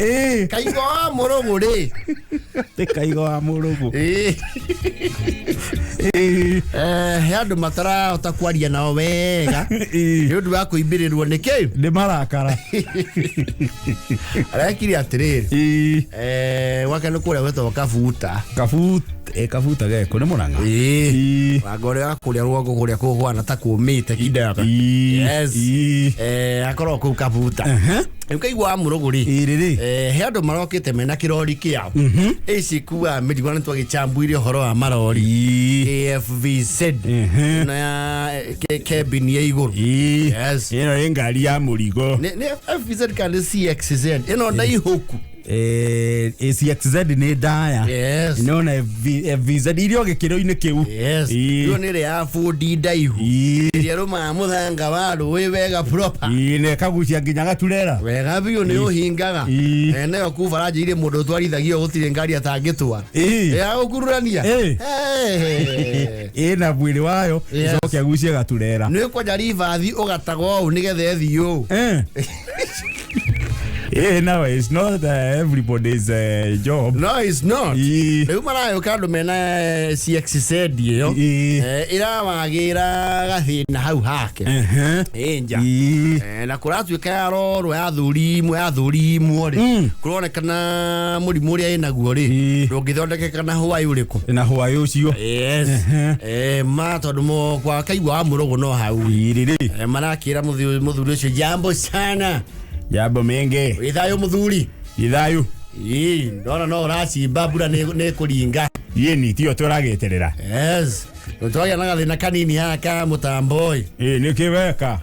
Ĩĩ. Kaigo wa mũrũgũ rĩ. Nĩ kaigo wa mũrũgũ. Ĩĩ. Ĩĩ. He andũ matarahota kwaria nao wega Ĩĩ. nĩ ũndũ wa kũimbĩrĩrwo nĩ kĩ. Nĩ marakara. Arekire atĩrĩrĩ. Ĩĩ. Gwake nĩ kũrĩa gwĩtagwo Kabuta. Kabuta, kabuta geko nĩ Mũrang'a. Ĩĩ. Ĩĩ. Wanga ũrĩa wa kũrĩa rũgongo kũrĩa kũhwana ta kũmĩte kidaga. Ĩĩ. Yes. Ĩĩ. Akoragwo kũu Kabuta. Ehe. Rĩu kaigua wa mũrũgũ rĩ. Ĩĩ rĩrĩ. He andũ marokĩte mena kĩrori kĩao. Ici kuaga mĩrigo na nĩtwagĩcambuire ũhoro wa marori. Ĩĩ. KFVZ. Ehe. Ĩno ya kebini ya igũrũ. Ĩĩ. Yes. Ĩno nĩ ngari ya mũrigo. Nĩ FVZ kana nĩ CXZ? Ĩno ndaihũku. ACXZ nĩ ndaya. Yes. Nona FVZ irio gĩkĩro-inĩ kĩu. Yes. Ĩĩ. Ĩyo nĩ ĩrĩa ya bundi ndaihu. Ĩĩ. Ĩrĩa ĩrũmaga mũthanga wa rũĩ wega proper. Ĩĩ, na ĩkagucia nginya gaturera. Wega biũ nĩ ũhingaga. Ĩĩ. Nayo kuu bara njĩire mũndũ ũtwarithagio gũtirĩ ngari atangĩtwara. Ĩĩ. Ya gũkururania. Ĩĩ. Hey. Ĩna mwĩrĩ wayo Yes. ĩcoke agucie gaturera. Nĩ kwanja ribathi ũgatagwo ũũ nĩgetha ĩthiĩ ũũ. No, it's not everybody's job. No, it's not. Ĩĩ. Rĩu marayũka andũ mena CXZ ĩyo. Ĩĩ. Ĩrawagĩra gathĩna hau hake. Ehe. Ĩ nja. Ĩĩ. Na kũratuĩka yarorwo yathurimwo yathurimwo rĩ, kũronekana mũrimũ ũrĩa ĩnaguo rĩ, Ĩĩ. ndũngĩthondekeka na hwaĩ ũrĩkũ. Na hwaĩ ũcio. Yes. Ehe. Ma tondũ kwa kaigua wa mũrũgũ no hau. Ĩĩ rĩrĩ. Marakĩra mũthuri ũcio jambo sana. Jambo mengi. Wĩ thayũ mũthuri. Ĩ thayũ. Ĩĩ, ndona no ũracimba mbura nĩ kũringa. Ĩĩ ni tiyo tũragĩterera. Yes. Twagĩa na gathĩna kanini haha ka mũtambo ĩ. Ĩĩ nĩkĩ weka?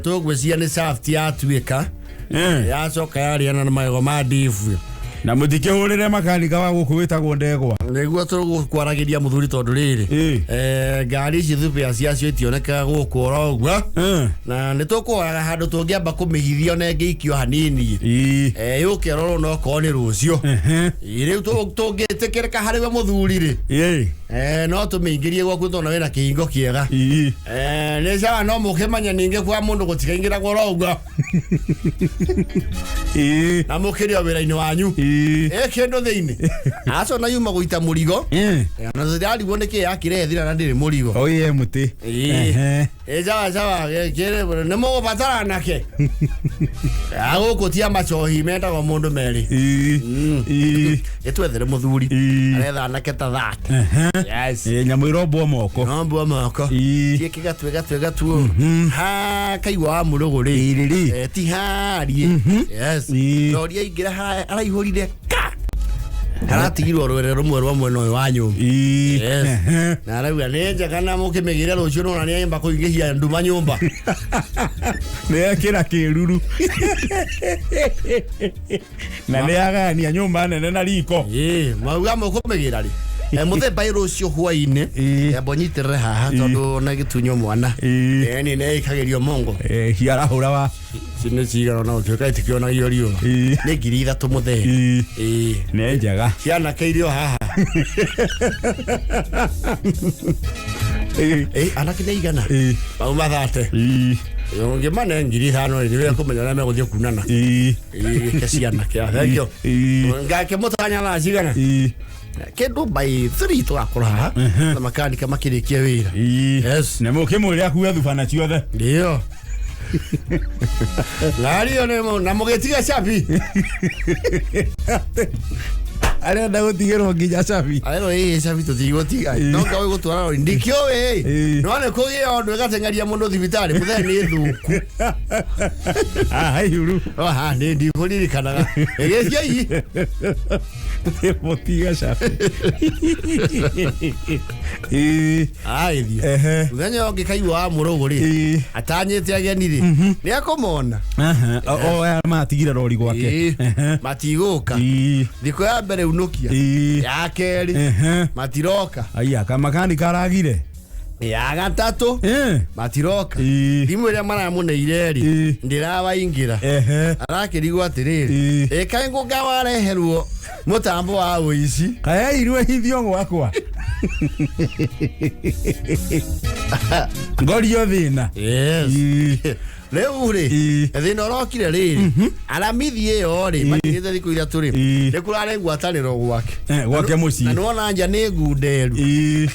Tũgwĩciria nĩ shaft yatuĩka. Yacoka yarĩana na magego ma ndibu. Na mũtikĩhũrĩre makanika wa gũkũ wĩtagwo Ndegwa. Nĩguo tũgũkwaragĩria mũthuri tondũ rĩrĩ. Ĩĩ. Ngari ici thubĩa ciacio itionekaga gũkũ oro ũguo. Na nĩ tũkũhoyaga handũ tũngĩamba kũmĩhithia ona ĩngĩikio hanini. Ĩĩ. Yũke ĩrorwo no korwo nĩ rũciũ. Ehe. Ĩĩ, rĩu tũngĩtĩkĩrĩka harĩ we mũthuri rĩ. Ĩĩ. No tũmĩingĩrie gwaku tondũ wĩna kĩhingo kĩega. Ĩĩ. Nĩ sawa no mũkĩmanye ningĩ kwa mũndũ gũtikaingĩragwo oro ũguo. Ĩĩ. Na mũkĩrĩ o wĩra-inĩ wanyu. Ĩĩ. Kĩndũ thĩinĩ. Aca ona yuma gũita mũrigo. Ĩĩ. Na ndĩrarigwo nĩkĩ yakĩrethira na ndĩrĩ mũrigo. Oye mũtĩ. Ĩĩ. Ehe. Sawa sawa, kĩrĩ nĩ mũgũbatara nake. Gũkũ ti amacohi mendagwo mũndũ merĩ. Ĩĩ. Ĩĩ. Ĩtwethere mũthuri. Ĩĩ. Aretha anake ta thate. Ehe. Yes. Ĩĩ, nyamũ irombwo moko. Nombwo moko. Ĩĩ. Tiĩ gatwe gatwe gatuo. Ha kaigua wa mũrũgũ rĩ. Ĩĩ rĩrĩ. Ti harie. Yes. Ĩĩ. Rori yaingĩra araihũrire ka. Aratigirwo rwere rũmwe rwa mwena ũyũ wa nyũmba. Ĩĩ. Yes. Ehe. Na arauga nĩ njega na mũkĩmĩgĩre rũciũ nona nĩ aimba kũingĩhia nduma nyũmba. Nĩ ekĩra kĩruru. Na nĩ agayania nyũmba nene na riko. Ĩĩ, mauga mũkũmĩgĩra rĩ. Mũthemba ĩ rũciũ hwaĩ-inĩ. Ĩĩ. Amba ũnyitĩrĩre haha tondũ ona gĩtunyo mwana. Ĩĩ. Nĩ nĩ ĩikagĩrio mongo. Hiarahũra wa. Ici nĩ cigana ona gũtuĩka itikĩonagio riũa. Ĩĩ. Nĩ 3,000 mũthee. Ĩĩ. Ĩĩ. Nĩ njega. Cianake irio haha. Ĩĩ. Anake nĩ aigana? Ĩĩ. Mauma thate. Ĩĩ. Ũngĩmane 5,000 rĩ, nĩwe kũmenya ũrĩa megũthiĩ kunana. Ĩĩ. Ĩĩ, ke cianake. Thank you. Ĩĩ. Ngake mũtanya thaa cigana? Ĩĩ. Kĩndũ by 3 tũgakorwo haha. Na makanika makĩrĩkia wĩra. Ĩĩ. Yes. Na mũkĩmwĩre akue thubana ciothe. Ndio. Ngari ĩyo na mũgĩtiga cabi. Arenda gũtigĩrwo nginya cabi. Arerwo ĩĩ cabi tũtigũtiga. Ĩĩ. No ngawe gũtwara rori. Ndikĩũĩ. Ĩĩ. No nĩ kũgĩa ũndũ ĩgateng'eria mũndũ thibitarĩ mũthee nĩ thũku. Ah, haihuru. Aha, nĩ ndikũririkanaga. Ĩgĩciai. Mũtiga cabi. Ĩĩ. Agĩthiĩ. Ehe. Mũthenya ũngĩ kaigua wa mũrũgũ rĩ. Ĩĩ. Atanyĩte ageni rĩ. Nĩ ekũmona. Aha. O aya matigire rori gwake. Ĩĩ. Ehe. Matigũka. Ĩĩ. Thikũ ya mbere unũkia. Ĩĩ. Ya kerĩ. Ehe. Matiroka. Aya kamakanika aragire. Ya gatatũ. Ĩĩ. Matiroka. Ĩĩ. Thimũ ĩrĩa maramũneire rĩ. Ĩĩ. Ndĩrawaingĩra. Ehe. Arakĩrigwo atĩrĩrĩ. Ĩĩ. Ĩ kaĩ ngũnga wareherwo mũtambo wa ũici. Kayairwe hithio gwakwa. Ngorio thĩna. Yes. Ii. Rĩu rĩ, Ii. thĩna ũrokire rĩrĩ, aramithi ĩyo rĩ, matigĩte thikũ ithatũ rĩ, Ii. nĩ kũrarĩ ngwatanĩro gwake. Gwake Na mũciĩ. nĩwona nja nĩ ngunderu. Ii.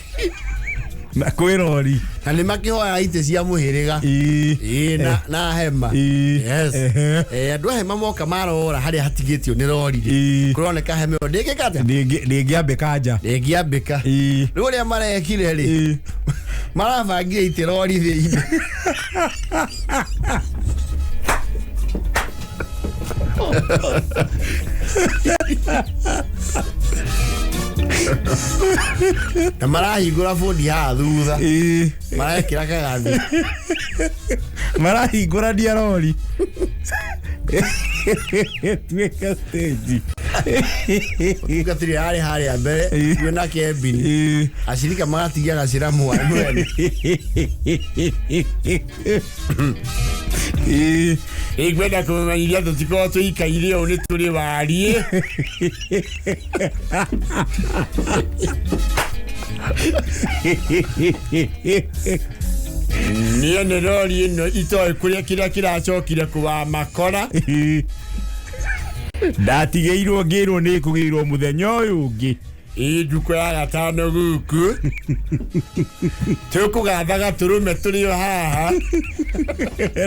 Na kwĩ rori. Na nĩ makĩhoya itĩ cia mũhĩrĩga. Ii. Ĩĩ, na hema. Ii. Yes. Ehe. Andũ a hema moka marora harĩa hatigĩtio nĩ rori rĩ, Ii. kũroneka hema ĩyo ndĩngĩka atĩa? Ndĩngĩambĩka nja. Ndĩngĩambĩka. Ii. Rĩu ũrĩa marekire rĩ, Ii. marabangire itĩ rori thĩinĩ. Na marahingũra bundi haha thutha, Ii. marekĩra kagathi. Marahingũrania rori ĩtuĩke stage. Mũtungatĩri arĩ harĩa mbere Ii. kwĩna kembini, Ii. acirika magatigia gacĩra mwene. Ii. Ingwenda kũmenyithia tũtikorwo tũikaire ũũ nĩ tũrĩ wariĩ. Niĩ nĩ rori ĩno itoĩ kũrĩa kĩrĩa kĩracokire kũwa makora. Ii. Ndatigĩirwo ngĩrwo nĩ kũgĩrwo mũthenya ũyũ ũngĩ. Ĩ ndukũ ya gatano gũkũ tũkũgatha gatũrũme tũrĩ o haha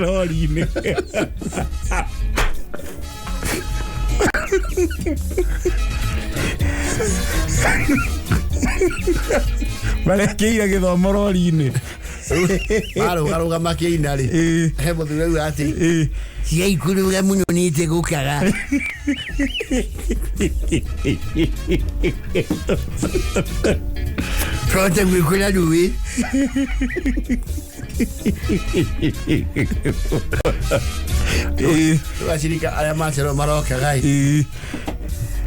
rori-inĩ. Marekĩire gĩthomo rori-inĩ. Marũgarũga makĩina rĩ, Ĩ. he mũthuri auga atĩ Ĩ. ciaikũrũga mũno nĩitegũkaga. Tũhote gwĩkũra rũĩ. Ĩ. Rĩu acirika arĩa macerwo marokaga ĩ, Ĩ.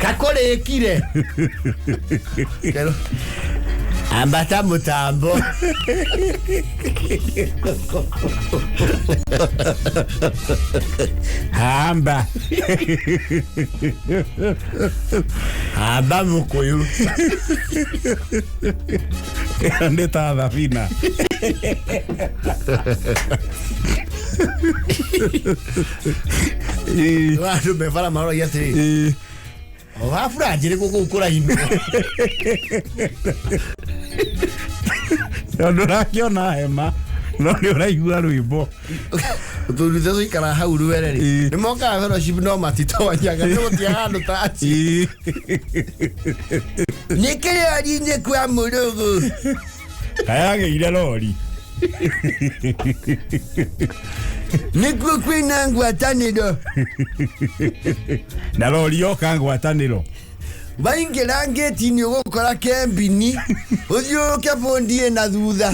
kakũrĩkire. Kerwo, ambata mũtambo. Hamba. Amba mũkũyũ. Ĩyo nĩ ta thabina. Ĩ. Rĩu andũ me bara maroragia atĩrĩ, Ĩ. wabura njĩrĩ kũu kũrainwo. Tondũ ũrakĩona hema no nĩ ũraigua rwĩmbo. Tũrute tũikara hau rwere rĩ, Ĩ. nĩ mokaga fellowship no matitonyaga, nĩ gũtiaga andũ ta acio. Ĩ. Nĩ kĩrori-inĩ kwa mũrũgũ. Kayagĩire rori. Nĩkuo kwĩna ngwatanĩro. Na rori yoka ngwatanĩro. Waingĩra ngĩti-inĩ ũgũkora kembini, ũthiũrũrũke bundi ĩna thutha.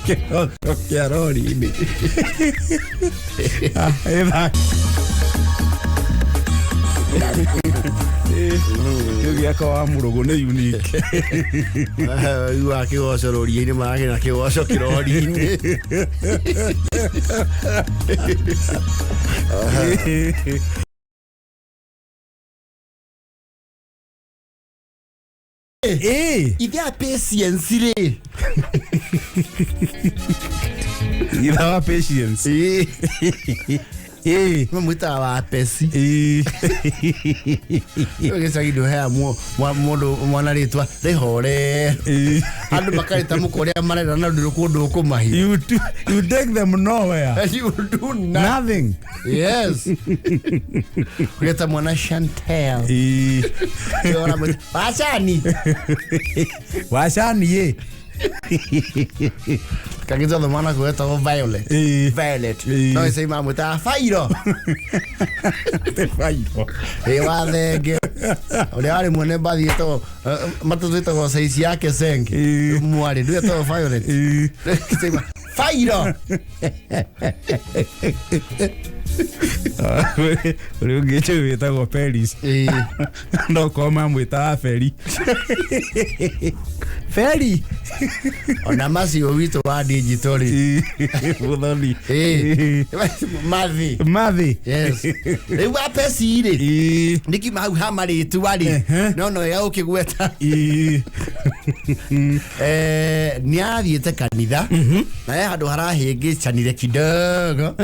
Kĩroto kĩa rori-inĩ. Ah, ĩthaka. Kĩu gĩakwa wa mũrũgũ nĩ unique. Wa kĩgoco rũriĩ-inĩ marakĩna kĩgoco kĩrori-inĩ. Ĩ. Ithe a patience rĩ. Ithe wa patience. Ĩ. Ĩ. Mamwĩtaga wa peci. Ĩ. Gĩcagi ndũheaga mũndũ mwana rĩtwa rĩhorere. Ĩ. Andũ makarĩta mũka ũrĩa marenda na ndũrĩ kũndũ ũkũmahi. You take them nowhere. You do not. Nothing. Yes. Ũgeta mwana Chantel. Ĩ. Ũramwĩta, Wacani. Wacani ĩ. Kagĩtwo mwana gwetagwo Violet. Ĩ. Violet. Ĩ. No ĩcai mamwĩtaga Fairo. Nĩ bairo. Ĩ wa thenge. Ũrĩa warĩ mwene mbathi ĩtagwo matatũ ĩtagwo size yake senge. Ĩ. Mwarĩ ndũ ĩtagwo Violet. Ĩ. Ĩcai Fairo. Ũrĩa ũngĩ njũĩ wĩtagwo Peris. Ĩĩ. No korwo mamwĩtaga Feri. Feri. Ona macio witũ wa digital rĩ. Mũthoni. Ĩĩ. Mathi. Mathi. Yes. Rĩu apeci rĩ, Ĩĩ. nĩkiuma hau ha marĩtwa rĩ, Ehe. no no wega ũkĩgweta. Ĩĩ. Nĩ athiĩte kanitha na he handũ harahĩngĩcanire kidogo.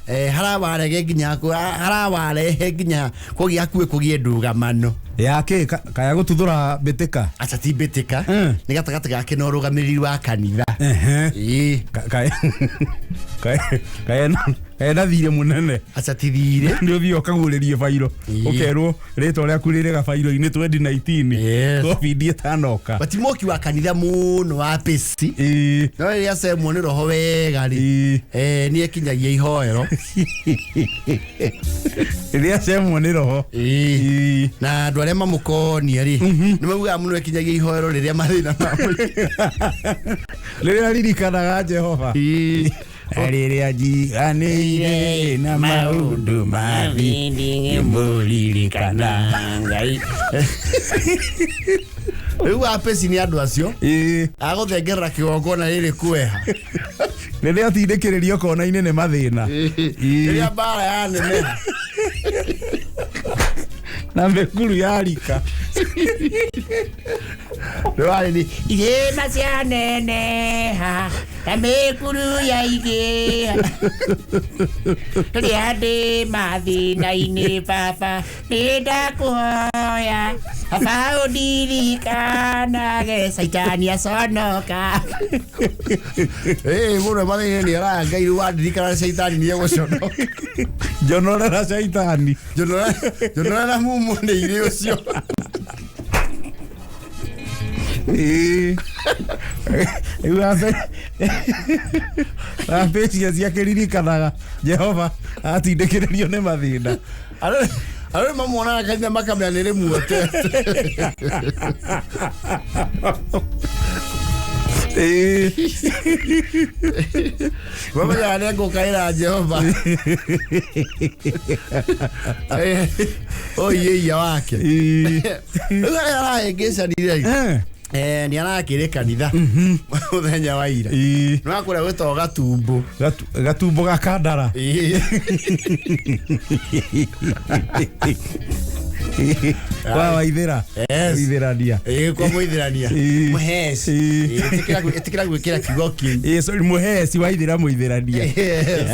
Eh. Harawarege nginya harawarehe nginya kũgĩa hakuhĩ kũgĩe ndũgamano. Yake kaya gũtuthũra mbĩtĩka. Aca ti mbĩtĩka, nĩ gatagatĩ gake na ũrũgamĩrĩri wa kanitha. Ehe. Ĩĩ. Kaena thirĩ mũnene. Aca ti thirĩ. Nĩ ũthiĩ ũkagũrĩrie bairo. Ĩĩ. Ũkerwo rĩtwa rĩaku rĩrĩ gabairo-inĩ 2019. Yes. Covid ĩtanoka. Batimoki wa kanitha mũno wa peci. Ĩĩ. No rĩrĩa acemwo nĩ roho wega rĩ, Ĩĩ. nĩ ekinyagia ihoero. Rĩrĩa acemwo nĩ roho. Ĩĩ. Ĩĩ. Na andũ arĩa mamũkonia rĩ, nĩ maugaga mũno ekinyagia ihoero rĩrĩa mathĩna mamũingĩra. Rĩrĩa ririkanaga Jehova. Ĩĩ. Rĩrĩa njiganĩire na maũndũ mathi ngĩmũririkana. Ngai. Rĩu apeci nĩ andũ acio Ĩĩ. agũthengerera kĩgongona rĩrĩ kueha. Rĩrĩa atindĩkĩrĩrio kona-inĩ nĩ mathĩna. Ĩĩ. Rĩrĩa mbara yaneneha. Na mĩkuru yarika. Rĩu nĩ irĩma cianeneha na mĩkuru yaigĩha, rĩrĩa ndĩ mathĩna-inĩ baba nĩ ndakũhoya baba ũndirikanage caitani aconoka. Ĩĩ, mũno mathĩna nĩ araya Ngai, rĩu wandirikana caitani nĩ egũconoka. Njonorera caitani. Njonorera mumu nĩ irĩ ũcio. Ĩĩ. Rĩu abecia ciakĩririkanaga Jehova atindĩkĩrĩrio nĩ mathĩna. Arĩa mamuonaga kanitha makamenya nĩ rĩmuotete. Ĩĩ. Mamenyaga nĩ ngũkaĩra Jehova. Oiyeia wake. Ĩĩ. Rĩu harĩa arahĩngĩcanire rĩ, Eh. nĩ arakĩrĩ kanitha mũthenya wa ira. Ĩĩ. Nĩ wakũrĩa gwĩtagwo gatumbo. Gatumbo ga kandara. Ĩĩ. Kwa waithĩra. Yes. Waithĩrania. Ĩĩ, kwa mũithĩrania. Ĩĩ. Mũheci. Ĩĩ. Ĩĩ, ĩtĩkĩra gwĩkĩra kiugo kĩu. Ĩĩ, sorry, mũheci waithĩra mũithĩrania. Yes.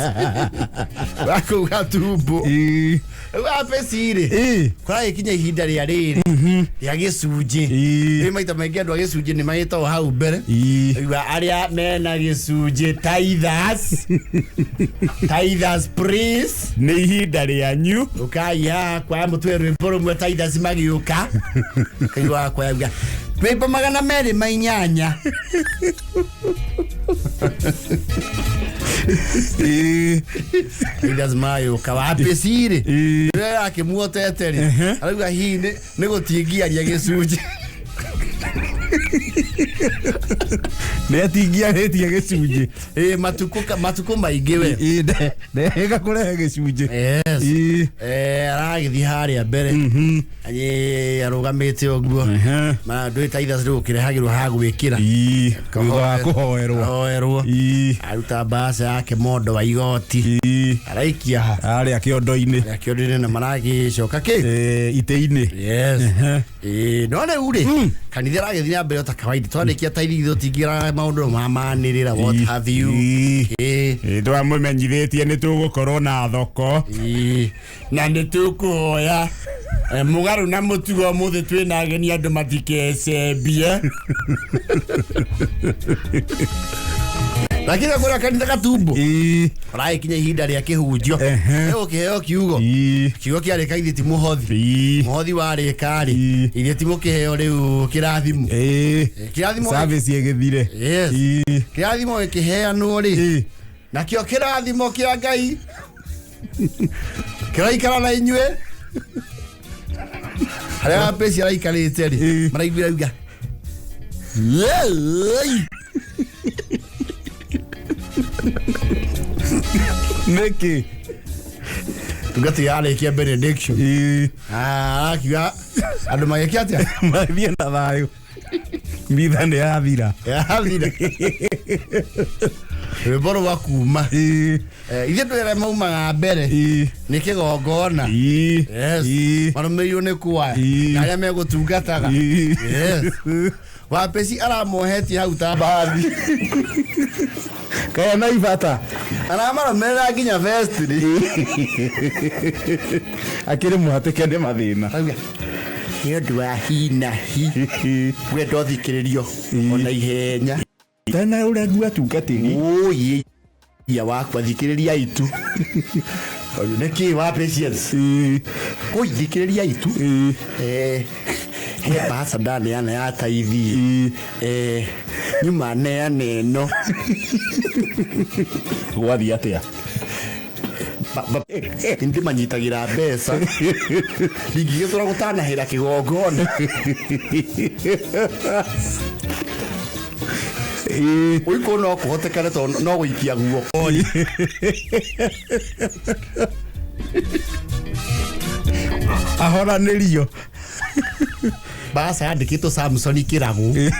Wa kũu gatumbo. Ĩĩ. Rĩu apeci rĩ, Ĩĩ. kũragĩkinya ihinda rĩa rĩrĩ rĩa gĩcunjĩ. Ĩĩ. Rĩ maita maingĩ andũ a gĩcunjĩ nĩ magĩtagwo hau mbere. Ĩĩ. Rĩu arĩa mena gĩcunjĩ tithers, tithers please. Nĩ ihinda rĩanyu. Ũkai haha kwa mũtwe rwĩmbo rũmwe tithers magĩũka. Kaigua kwa yauga rwĩmbo 208. Ĩĩ. Tithers magĩũka wapeci rĩ, Ĩĩ. rĩrĩa akĩmuotete rĩ, Ehe. arauga hihi nĩ gũtingiaria gĩcunjĩ. Nĩ atingiarĩtie gĩcunjĩ. Ĩĩ, matukũ maingĩ we. Ĩĩ, ndehĩga kũrehe gĩcunjĩ. Yes. Ĩĩ. Aragĩthiĩ harĩa mbere. Ĩĩ, arũgamĩte ũguo. Ehe. Ma ndũĩ tithers rĩu ũkĩrehagĩrwo ha gwĩkĩra. Ĩĩ. Thutha wa kũhoerwo. Ahoerwo. Ĩĩ. Aruta mbaca yake mondo wa igoti. Ĩĩ. Araikia ha. Harĩa kĩondo-inĩ. Akĩondire na maragĩcoka kĩ. Ĩĩ, itĩ-inĩ. Yes. Ehe. Ĩĩ, no rĩu rĩ, kanitha ĩragĩthiĩ na mbere o ta kawaida. Twarĩkia taithi ithuĩ tũtingĩra maũndũ ma manĩrĩra what have you. Ĩĩ. Ĩĩ. Ĩĩ, twamũmenyithĩtie nĩ tũgũkorwo na thoko. Ĩĩ. Na nĩ tũkũhoya mũgarũ na mũtugo ũmũthĩ twĩna ageni andũ matikecembie. Lakini kũrĩa kanitha gatumbo Ĩĩ. ũragĩkinya ihinda rĩa kĩhunjio. Ehe. Ũkĩheo kiugo. Ĩĩ. Kiugo kĩarĩka ithuĩ ti mũhothi. Ĩĩ. Mũhothi warĩka rĩ, Ĩĩ. ithuĩ ti mũkĩheo rĩu kĩrathimo. Ĩĩ. Kĩrathimo. Service ĩgĩthire. Yes. Ĩĩ. Kĩrathimo gĩkĩheanwo rĩ, Ĩĩ. nakĩo kĩrathimo kĩa Ngai kĩraikara na inyuĩ. Harĩa wapeci araikarĩte rĩ, Ĩĩ. maraiguire auga "Yei!" Nĩkĩ? Ndungata yarĩkia benediction. Ĩĩ. Ah, arakiuga andũ magĩke atĩa? Mathiĩ na thayũ, mitha nĩ yathira. Yathira. Rwĩmbo rwa kuma. Ĩĩ. Ithuĩ twĩ arĩa maumaga mbere. Ĩĩ. Nĩ kĩgongona. Ĩĩ. Yes. Ĩĩ. Marũmĩrĩirwo nĩ kwaya. Ĩĩ. Na arĩa megũtungataga. Ĩĩ. Yes. Wapeci aramohetie hau ta mbathi. Kaya na ibata. Aramarũmĩrĩra nginya vestry. Akĩrĩ mũhatĩke nĩ mathĩna. Arauga, nĩ ũndũ wa hi na hi wenda ũthikĩrĩrio ona ihenya. Tena ũrĩa ngwatungatĩri. Ũyĩ ia wakwa, thikĩrĩria itu. Nĩ kĩ wa patience? Ĩĩ. Kũi thikĩrĩria itu. Ĩĩ. He mbaca ndaneana ya taithi. Ĩĩ. Nyuma neana ĩno. Gwathiĩ atĩa? Ndĩmanyitagĩra mbeca, ndingĩgĩtũra gũtanahĩra kĩgongona. Ĩĩ. Ũikũ no kũhotekane tondũ no gũikia guoko. Ahoranĩrio. Mbaca yandĩkĩtwo Samson Kĩragũ.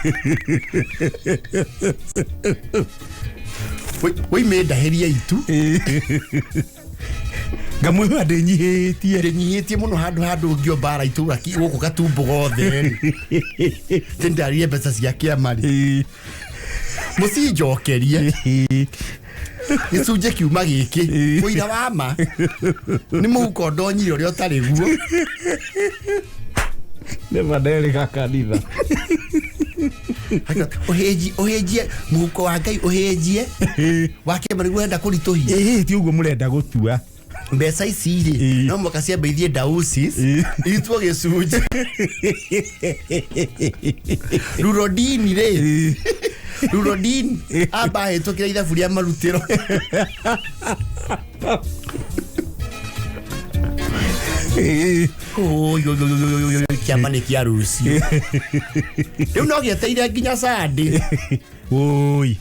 Wĩimĩndahĩria itu. Ngamwĩhua ndĩnyihĩtie. Ndĩnyihĩtie mũno handũ handũ ũngĩo mbara itũra gũkũ gatumbo gothe rĩ. Tĩ ndarire mbeca cia kĩama rĩ. Ĩĩ. Mũcinjokerie. Ĩĩ. Gĩcunjĩ kiuma gĩkĩ. Ĩĩ. Ũira wa ma nĩ mũhuko ndonyire ũrĩa ũtarĩ guo. Nĩma nderĩga kanitha. Ũhĩnjie, ũhĩnjie mũhuko wa Ngai, ũhĩnjie wa kĩama nĩguo ũrenda kũritũhia. Ĩĩ, ti ũguo mũrenda gũtua. Mbeca ici rĩ, Ĩĩ. no mũhaka ciambe ithiĩ diocese, Ĩĩ. irutwo gĩcunjĩ rurodini rĩ. Ĩĩ. Rurodini amba ahĩtũkĩra ithabu rĩa marutĩro. Ĩĩ. Oi, oi, oi, oi, oi, oi, kĩama nĩ kĩa rũciũ rĩu no gĩeteire nginya Sunday. Ũi.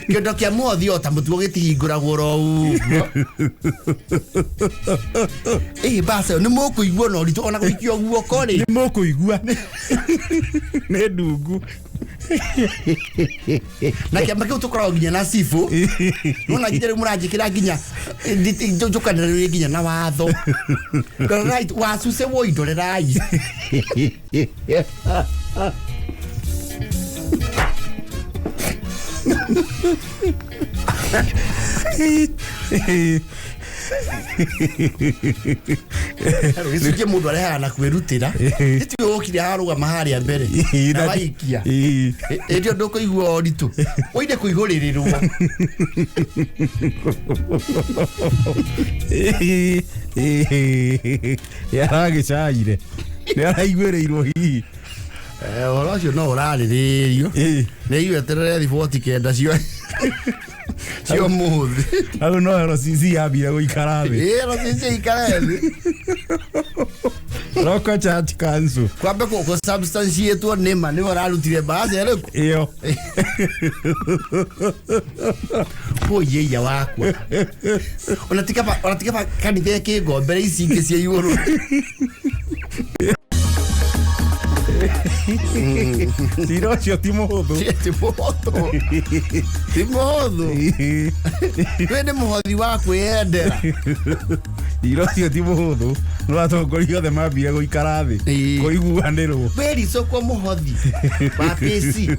Kĩondo kĩa mũhothi o ta mũtugo gĩtihingũragwo oro ũguo. Ĩ mbaca ĩyo nĩ mũkũigua na ũritũ ona gũikio guoko rĩ. Nĩ mũkũigua nĩ ndungu. Na kĩama kĩu tũkoragwo nginya na cibũ nona nginya rĩu mũranjĩkĩra nginya njũkanĩrĩrie nginya na watho. Ndorerai wacuce woi, ndorerai. Gĩcunjĩ mũndũ arehaga na kwĩrutĩra, ĩtiwe wokire harũgama harĩa mbere na waikia. Ĩĩ. Ĩndĩ ũndũ ũkũigua ũritũ ũinde kũihũrĩrĩrwo. Ĩĩ. Ĩĩ. Nĩ aragĩcaire, nĩ araiguĩrĩirwo hihi. Ũhoro ũcio no ũrarĩrĩrio. Ĩĩ. Nĩ igweterere riboti 9 cio ũmũthĩ. Hau no ero cici yambire gũikara thĩ. Ĩĩ, rũcicio ikare thĩ. Local Church Council. Kwambe kũ substantiate nĩma nĩwe ũrarutire mbaca ĩrĩkũ. Ĩyo. Kũiyĩia wakwa, ona tikaba kanitha ĩkĩngombere ici ingĩ cia igũrũ. Cira ũcio ti mũhũthũ. Ti mũhũthũ, ti mũhũthũ. Wĩ nĩ mũhothi wa kwĩyendera. Cira ũcio ti mũhũthũ, no atongoria othe mambire gũikara thĩ. Ĩĩ. Kũiguanĩrwo. Wĩricũkwo mũhothi wa PC.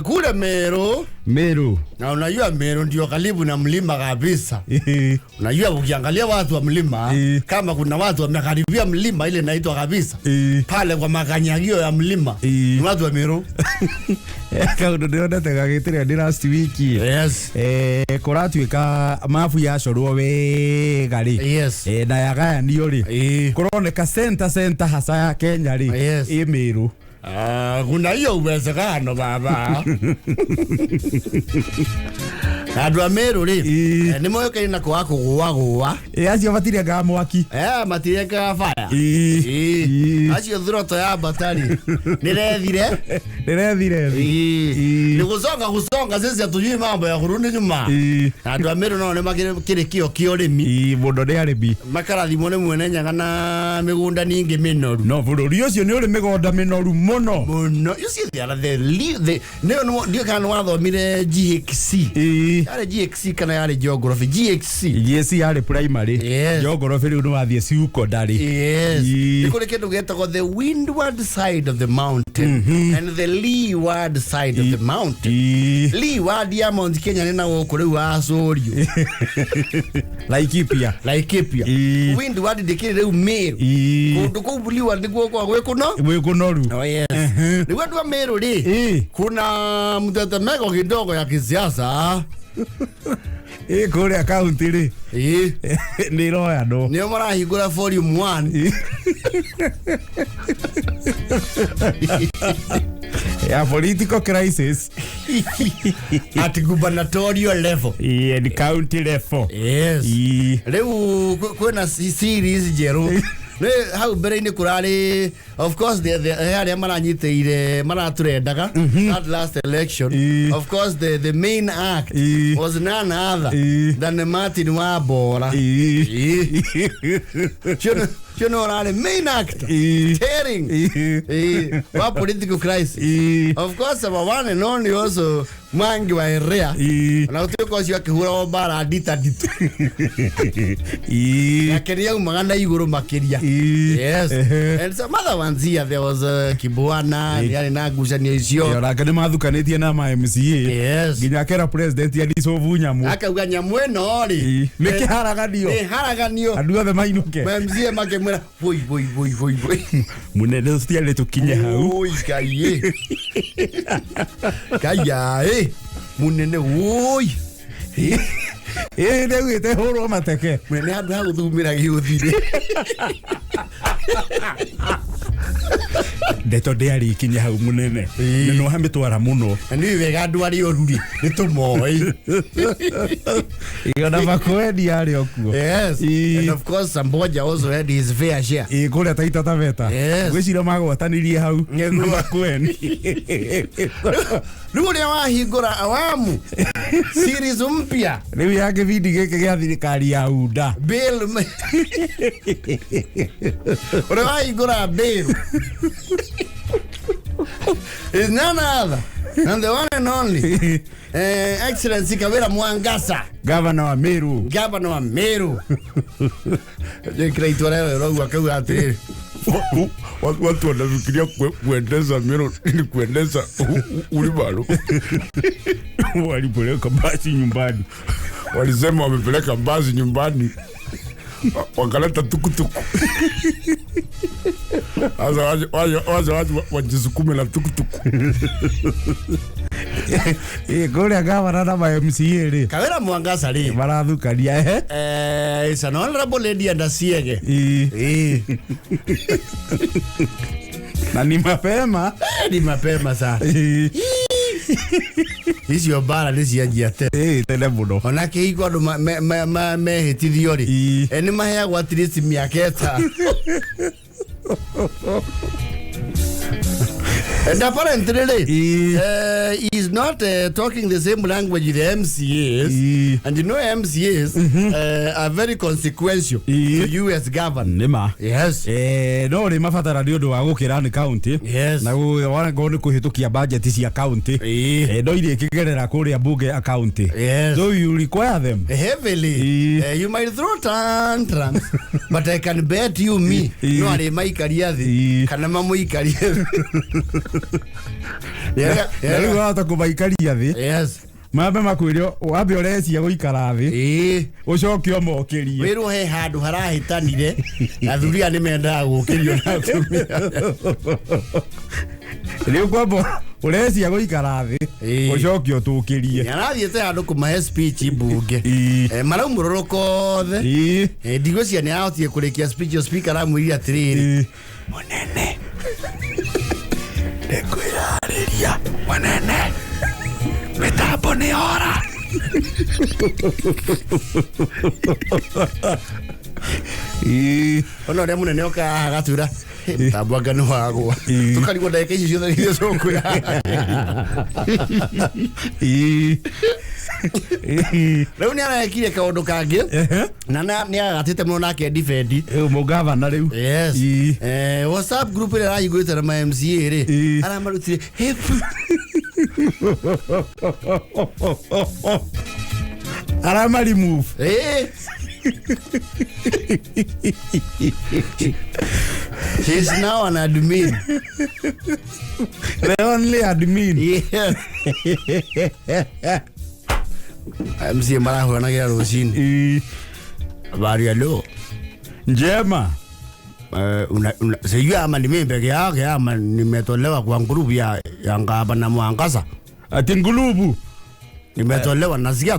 Kule Meru. Meru. Na unajua Meru ndio karibu na mlima kabisa. Ĩĩ. Unajua ukiangalia watu wa mlima, Ĩĩ. kama kuna watu wamekaribia mlima ile inaitwa kabisa Ĩĩ. pale kwa makanyagio ya mlima, Ĩĩ. ni watu wa Meru. Kaũndũ ndĩronete gagĩtĩrĩa ndĩ last week. Yes. Kũratuĩka mabu yacorwo wega rĩ. Yes. Na yagayanio rĩ, Ĩĩ. kũroneka center center hasa ya Kenya rĩ, Yes. ĩ Meru. Ah, kuna hiyo uwezekano baba. Na andũ a Meru rĩ, Ĩĩ. nĩ moĩkaine na kwaga kũgũagũa. Ĩ acio matirengaga mwaki. Matirengaga baya. Ĩĩ. Ĩĩ. Acio thuroto ya batari nĩrethire. Ndĩrethire thĩ. Ĩĩ. Ni gusonga gusonga, sisi hatujui mambo ya kurudi nyuma. Ĩĩ. Na andũ a Meru nao nĩ makĩrĩ kĩo kĩa ũrĩmi. Ĩĩ, mũno nĩ arĩmi. Makarathimwo nĩ mwene Nyaga na mĩgũnda ningĩ mĩnoru. No bũrũri ũcio nĩ ũrĩ mĩgũnda mĩnoru mũno. Mũno. You see, they are the the nĩyo ndiũĩ kana nĩ wathomire GHC. Ĩĩ. Yarĩ GHC kana yarĩ geography? GHC. GSC yarĩ primary. Yes. Geography rĩu nĩ wathiĩ secondary. Yes. Ĩĩ. Nĩ kũrĩ kĩndũ gĩtagwo the windward side of the mountain and the leeward side of the mountain. Ĩĩ. Leeward ya Mount Kenya nĩ na gũkũ rĩu wacũrio. Laikipia. Laikipia. Ĩĩ. Windward ndĩkĩrĩ rĩu Meru. Ĩĩ. Kũndũ kũu leeward nĩguo gũkoragwo gwĩ kũno. Gwĩ kũnoru. Oh yes. Nĩguo andũ a Meru rĩ, Ĩĩ. kuna mtetemeko kidogo ya kisiasa. Ĩ kũrĩa kaunti rĩ. Ĩĩ. Nĩ iroyanwo. Nĩo marahingũra volume 1. Ya political crisis. At gubernatorial level. Ĩĩ, and county level. Yes. Ĩĩ. Rĩu kwĩna series njerũ. Nĩ hau mbere-inĩ kũrarĩ, of course, he arĩa maranyitĩire maratũrendaga that last election. Ĩĩ. Of course, the main act Ĩĩ. was none other Ĩĩ. than Martin Wambora. Ĩĩ. Cio nĩ ũrarĩ main actor Ĩĩ. steering Ĩĩ. Ĩĩ, wa political crisis. Ĩĩ. Of course, our one and only also Mwangi wa Iria. Ĩĩ. Na gũtuĩka ũcio akĩhũragwo mbara ndita nditũ. Ĩĩ. Nake nĩaumaga na igũrũ makĩria. Ĩĩ. Yes. Ehe. And some other ones here, there was Kibwana, nĩ arĩ na ngucanio icio. Onake nĩ mathukanĩtie na ma MCA. Yes. Nginya akera president adicobu nyamũ. Akauga nyamũ ĩno rĩ, Ĩĩ. Nĩ kĩharaganio. nĩ haraganio. Andũ othe mainũke. Ma MCA makĩmwĩra woi woi woi woi woi. Mũnene tũtiarĩ tũkinye hau. Oi Ngai ĩ. Ngai ĩ. Mũnene woi. Ĩ nĩaugĩte hũrwo mateke. Mũnene handũ ha gũthumĩra gĩũthire. Ndeto ndĩarĩ ikinye hau mũnene. Ĩĩ. Nĩ nĩwahamĩtwara mũno. Na nĩ wega andũ arĩa oru rĩ, nĩ tũmoĩ. Ona Makueni arĩ o kuo. Yes. Ĩĩ. And of course Samboja also had his fair share. Ĩ kũrĩa Taita Taveta. Yes. Ngwĩciria magwatanirie hau. Nĩguo. Na Makueni. Rĩu ũrĩa wahingũra awamu series mpya Rĩu ya kĩbindi gĩkĩ gĩa thirikari ya UNDA. bill ũrĩa wahingũra bill is none other than the one and only Excellency Kawira Mwangasa, Gavana wa Meru. Gavana wa Meru. Njĩkĩra itua rĩo rauga akauga atĩrĩrĩ, Watu wanafikiria kuendesha Meru ni kuendesha ulibaru. Walipeleka basi nyumbani. Walisema wamepeleka basi nyumbani, wakaleta tukutuku. Sasa waje waje wajisukume na tukutuku. Ĩ kũrĩa gavana na ma MCA rĩ Kawira Mwangasa rĩ, marathukania ehe. Is an honorable lady and a siege. Ĩ. Ĩ. Na ni mapema. Ni mapema sana. Ĩ. Icio mbara nĩ cianjia tene. Ĩ tene mũno. Ona kĩhiko andũ mehĩtithio rĩ, Ĩ. nĩ maheagwo at least mĩaka ĩtano. And apparently rĩ, Ĩ. he is not talking the same language with the MCAs. Ĩ. And you know MCAs are very consequential Ĩ. to you as governor. Nĩ ma. Yes. No rĩ mabatara nĩ ũndũ wa gũkĩra nĩ county. Yes. Na wanakorwo nĩ kũhĩtũkia budget cia county. Ĩ. No irĩkĩgerera kũrĩa bunge ya county. Yes. So you require them. Heavily. Ĩ. You might throw tantrums, but I can bet you me Ĩ. no arĩ maikaria thĩ Ĩ. kana mamũikarie thĩ. Yeah, Na rĩu yeah. wahota kũmaikaria thĩ. Yes. Mambe makwĩre wambe ũrecia gũikara thĩ. Ĩ. Ũcoke ũmokĩrie. Wĩrwo he handũ harahĩtanire athuri aya nĩ mendaga gũkĩrio na atumia. Rĩu kwamba ũrecia gũikara thĩ. Ĩ. Ũcoke ũtũkĩrie. Nĩarathiĩte handũ kũmahe speech mbunge. Ĩ. Maraumũrũrũka othe. Ĩ. Ndigwĩciria nĩ ahotire kũrĩkia speech ĩyo, speaker aramwĩrire atĩrĩrĩ, Ĩ. mũnene nĩngwĩyarĩria mũnene mĩtambo nĩ yora. Ĩĩ. Ona ũrĩa mũnene oka haha agatwĩra, "Hĩ, mũtambo anga nĩ wagwa." Ĩĩ. Tũkarigwo ndagĩka ici ciothe iria cũkwĩra. Ĩĩ. Ĩĩ. Rĩu nĩ arekire kaũndũ kangĩ Ehe. na nĩ agatĩte mũno nake defend. Rĩu mũgavana rĩu. Yes. Ĩĩ. WhatsApp group ĩrĩa arahingũrĩte na ma MCA rĩ, Ĩĩ. aramarutire hebu. Arama remove. Eh. She's now an admin. The only admin. Yes. MCA marahũranagĩra rũcinĩ. Ĩĩ. Habari ya leo. Njema. Sijui ama ni mimi peke yake ama nimetolewa kwa group ya Ngaba na Mwangaza. Ati ngulubu. Nimetolewa, nasikia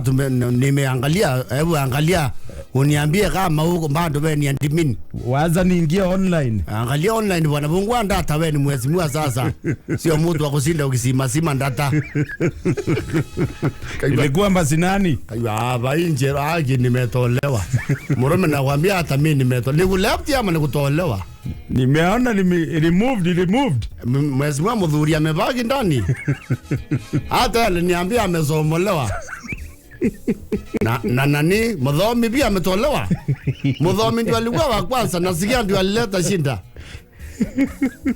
nimeangalia, hebu angalia uniambie kama huko bado wewe ni admin. Waza niingie online. Angalia online bwana, fungua data wewe ni mheshimiwa sasa. Sio mtu wa kushinda ukisima sima data. Ilikuwa masinani. Kaiwa hapa nje aje nimetolewa. Murume nakwambia hata mimi nimetolewa. Ni kuleft ama ni kutolewa? Nimeona removed, removed. Mheshimiwa Muthuri amebaki ndani. Hata aliniambia amesomolewa. Na nani Muthomi pia ametolewa. Muthomi ndio alikuwa wa kwanza, nasikia ndio alileta shinda.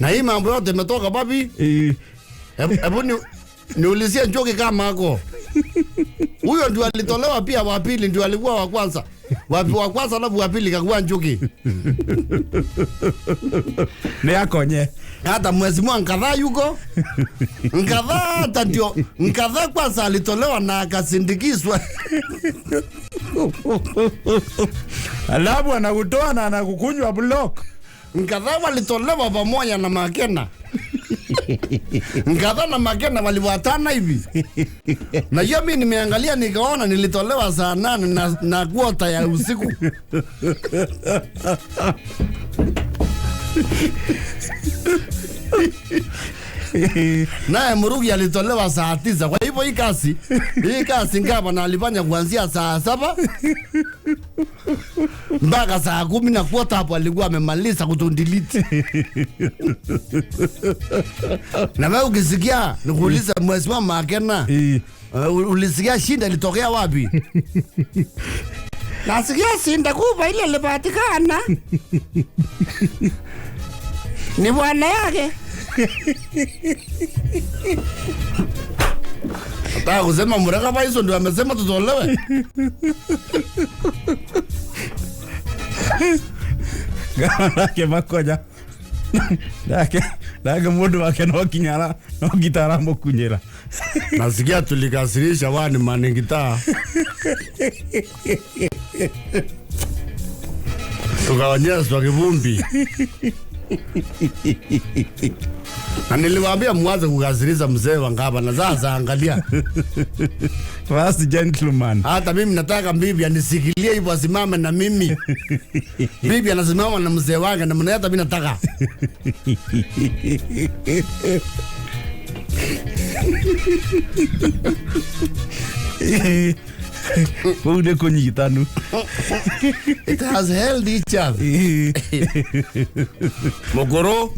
Na hii mambo yote imetoka babi. Hebu niulizie Njoki kama ako. Huyo ndio alitolewa pia wa pili, ndio alikuwa wa kwanza. Wa kwanza alafu wa pili kakuwa Njoki. Ni akonye. Hata mheshimiwa Nkatha yuko. Nkatha hata ndio Nkatha kwanza alitolewa na akasindikizwa. Alafu anakutoa na anakukunywa block. Nkatha walitolewa pamoja na Makena. Nkatha na Makena waliwatana hivi. Na hiyo mimi nimeangalia nikaona nilitolewa saa 8 na quarter ya usiku. Naye Murugi alitolewa saa 9. Kwa hivyo hii kazi Ngaba na alifanya kuanzia saa 7 mpaka saa 10:15 hapo alikuwa amemaliza kutundelete. Na wewe ukisikia nikuuliza mheshimiwa Makena, ulisikia shinda ilitokea wapi? Nasikia shinda kubwa ile ilipatikana ni bwana yake. Nataka kusema Murega Baiso ndio amesema tutolewe. Nake makonya. Nake mundu wake no kinyara no gitara mukunyira. Nasikia tulikasirisha wani maningita. Tukaonyeshwa kivumbi. Na niliwaambia mwanze kukasirisha mzee wa Ngaba na sasa angalia. First gentleman. Hata mimi nataka bibi anisikilie hivyo asimame na mimi. Bibi anasimama na mzee wake na mimi hata mimi nataka. Kuu nĩ kũnyitanu. It has held each other. Mokoro.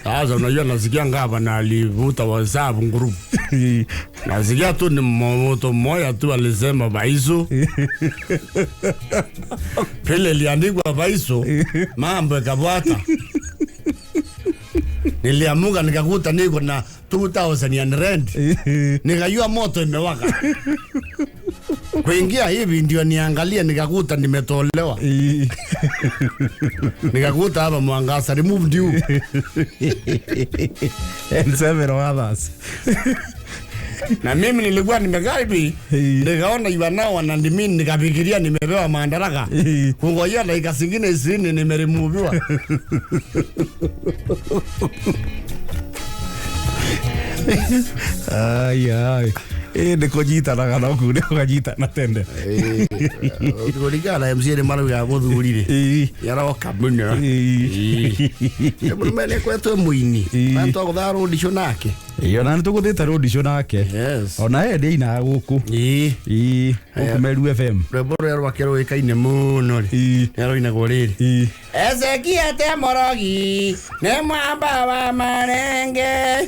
Sasa unajua nasikia Ngaba na alivuta WhatsApp group. Nasikia tu ni mtu mmoja tu alisema Baiso. Pele iliandikwa Baiso, mambo yakabwata. Niliamuka nikakuta niko na 2000 ya rent. Nikajua moto imewaka. Kuingia hivi ndio niangalie nikakuta nimetolewa. Nikakuta hapa Mwangaza removed you. And several others. Na mimi nilikuwa nimekaa hivi, nikaona you are now an admin, nikafikiria nimepewa madaraka. Kungojea dakika zingine 20 nimeremoviwa. Ai ai. Nĩ kũnyitanaga no kuu nĩ kũganyitana tene. Kũringana na MCA nĩ marauga mũthuri rĩ Ĩĩ. yaroka mũno. Ĩĩ. Mũrume nĩ kwetwo mũini. Ĩĩ. Twagũthaa rũndicũ nake. Ĩĩ, ona nĩ tũgũthĩte rũndicũ nake. Yes. Ona ye ndĩainaga gũkũ. Ĩĩ. Ĩĩ, gũkũ Meru FM. Rwĩmbo rũrĩa rwake rũĩkaine mũno rĩ Ĩĩ. nĩ rũinagwo rĩrĩ. Ĩĩ. Ezekia te morogi nĩ mwamba wa marenge.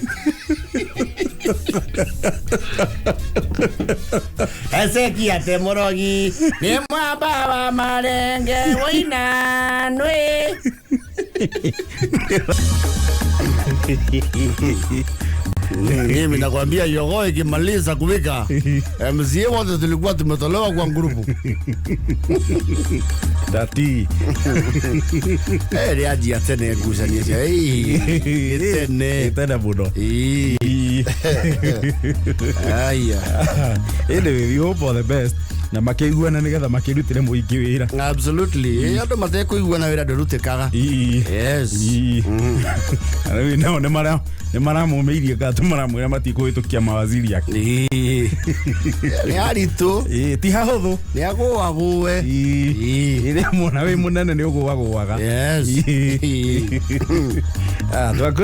Ezekia te morogi nĩ mwamba wa marenge woinanwe. Mimi nakwambia yogo ikimaliza kuwika MCA wote tulikuwa tumetolewa kwa ngurupu. Dati. Eh, rĩanjia tene ngucanio cia ĩĩ, nĩ tene. Nĩ tene mũno. Ĩĩ. Ĩĩ. Aya. Anyway, we hope for the best na makĩiguana nĩgetha makĩrutĩre mũingĩ wĩra. Absolutely. Ĩĩ, andũ matekũiguana wĩra ndũrutĩkaga. Ĩĩ. Yes. Ĩĩ. Na rĩu nao nĩ maramũmĩirie gatũ maramwĩra matikũhĩtũkia mawaziri ake. Ĩĩ. Nĩ aritũ, Ĩĩ, ti hahũthũ. nĩ agũagũe. Ĩĩ. Ĩĩ. Rĩrĩa mwana wĩ mũnene nĩ ũgũagũaga. Yes. Ĩĩ. Ĩĩ. Ah, twaku